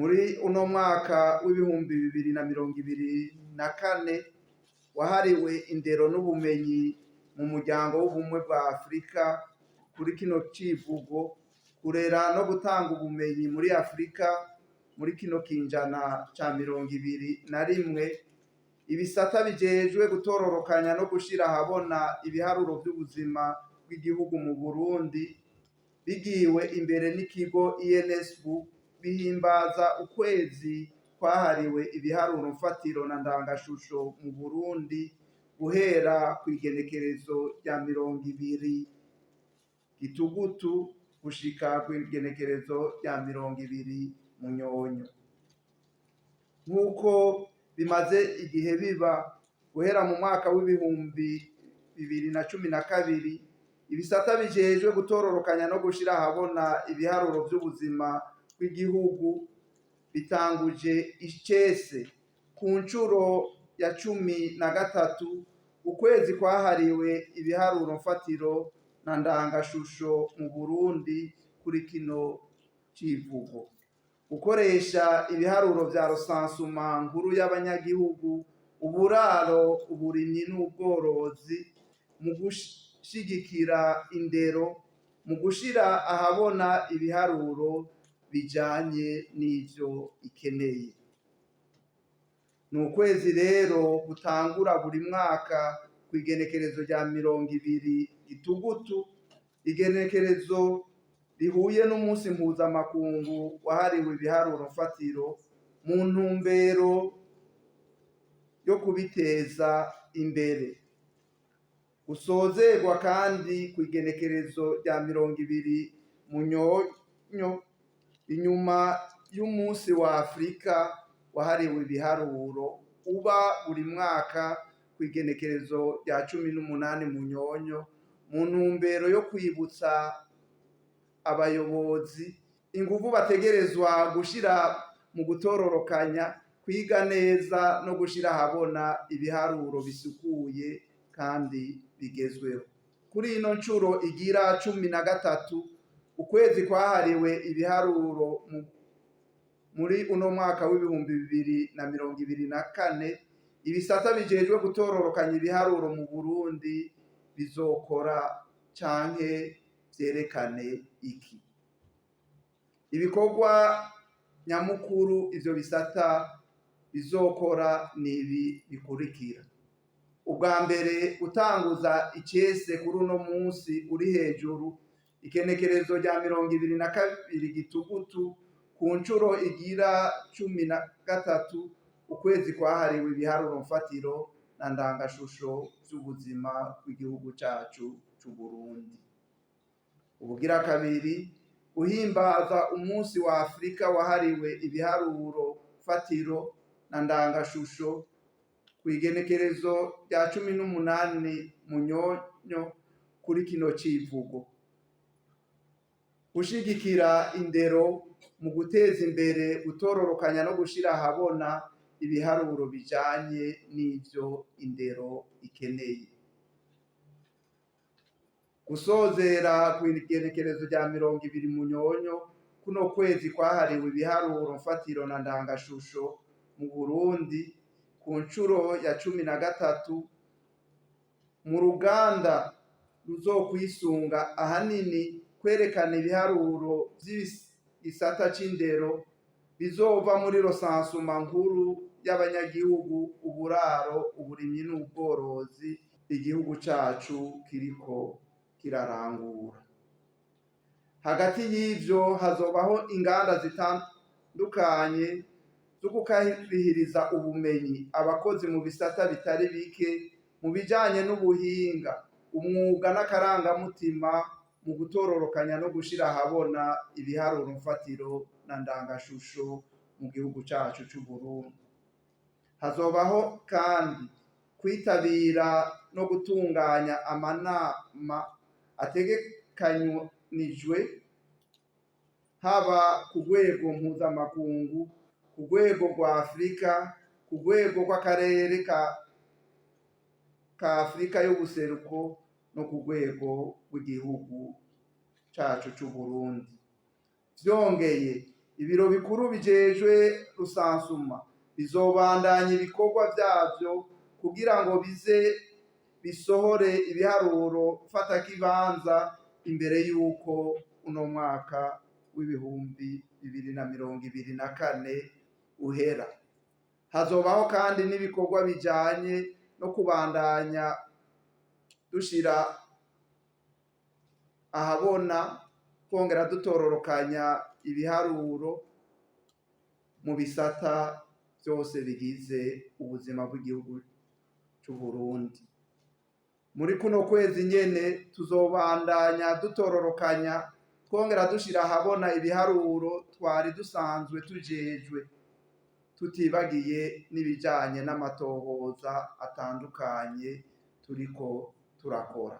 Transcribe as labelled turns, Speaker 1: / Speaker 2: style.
Speaker 1: Muri uno mwaka w'2024 wahariwe indero n'ubumenyi mu muryango w'ubumwe bwa Afurika, kuri kino civugo "kurera no gutanga ubumenyi muri Afurika muri kino kinjana ca 21", ibisata bijejwe gutororokanya no gushira ahabona ibiharuro vy'ubuzima bw'igihugu mu Burundi, bigiwe imbere n'ikigo INSB, bihimbaza ukwezi kwahariwe ibiharuro mfatiro na ndangashusho mu Burundi, guhera kw'igenekerezo rya 20 Gitugutu gushika kw'igenekerezo rya 20 Munyonyo. Nk'uko bimaze igihe biba guhera mu mwaka w'2012, ibisata bijejwe gutororokanya no gushira ahabona ibiharuro vy'ubuzima bw'igihugu bitanguje icese ku ncuro ya 13 ukwezi kwahariwe ibiharuro mfatiro na ndangashusho mu Burundi, kuri kino civugo gukoresha ibiharuro vya recensement nkuru y'abanyagihugu, uburaro, uburimyi n'ubworozi mu gushigikira indero mu gushira ahabona ibiharuro bijanye n'ivyo ikeneye. Ni ukwezi rero gutangura buri mwaka kw'igenekerezo rya 20 Gitugutu, igenekerezo rihuye n'umunsi mpuzamakungu wahariwe ibiharuro mfatiro, mu ntumbero yo kubiteza imbere. Usozerwa kandi kw'igenekerezo rya 20 Munyonyo, inyuma y'umunsi wa Afurika wahariwe ibiharuro uba buri mwaka kw'igenekerezo rya 18 Munyonyo, mu ntumbero yo kwibutsa abayobozi inguvu bategerezwa gushira mu gutororokanya, kwiga neza no gushira ahabona ibiharuro bisukuye kandi bigezweho. Kuri ino ncuro igira 13, ukwezi kwahariwe ibiharuro muri uno mwaka w'2024, ibisata bijejwe gutororokanya ibiharuro mu Burundi bizokora canke vyerekane iki? Ibikorwa nyamukuru ivyo bisata bizokora nibi bikurikira: ubwa mbere, gutanguza icese kuri uno munsi uri hejuru, igenekerezo rya 22 Gitugutu, ku ncuro igira 13, ukwezi kwahariwe ibiharuro mfatiro na ndangashusho vy'ubuzima bw'igihugu cacu c'Uburundi. Ubugira kabiri, guhimbaza umunsi wa Afurika wahariwe ibiharuro fatiro na ndangashusho kw'igenekerezo rya 18 Munyonyo, kuri kino civugo gushigikira indero mu guteza imbere gutororokanya no gushira ahabona ibiharuro bijanye n'ivyo indero ikeneye. Gusozera kw'igenekerezo rya 20 Munyonyo kuno kwezi kwahariwe ibiharuro mfatiro na ndangashusho mu Burundi ku ncuro ya 13, mu ruganda ruzokwisunga ahanini kwerekana ibiharuro vy'igisata c'indero bizova muri recensement nkuru y'abanyagihugu, uburaro, uburimyi n'ubworozi igihugu cacu kiriko kirarangura. Hagati y'ivyo hazobaho inganda zitandukanye zo gukarihiriza ubumenyi abakozi mu bisata bitari bike mu bijanye n'ubuhinga, umwuga n'akarangamutima mu gutororokanya no gushira ahabona ibiharuro mfatiro na ndangashusho mu gihugu cacu c'Uburundi. Hazobaho kandi kwitabira no gutunganya amanama ategekanijwe, haba ku rwego mpuzamakungu, ku rwego rwa Afurika, ku rwego rw'akarere ka Afurika y'ubuseruko no ku rwego rw'igihugu cacu c'Uburundi. Vyongeye, Ibiro bikuru bijejwe recensement bizobandanya ibikorwa vyavyo kugira ngo bize bisohore ibiharuro mfatakibanza imbere y'uko uno mwaka w'2024 uhera. Hazobaho kandi n'ibikorwa bijanye no kubandanya dushira ahabona, twongera dutororokanya ibiharuro mu bisata vyose bigize ubuzima bw'igihugu c'Uburundi. Muri kuno kwezi nyene tuzobandanya dutororokanya, twongera dushira ahabona ibiharuro twari dusanzwe tujejwe, tutibagiye n'ibijanye n'amatohoza atandukanye turiko turakora.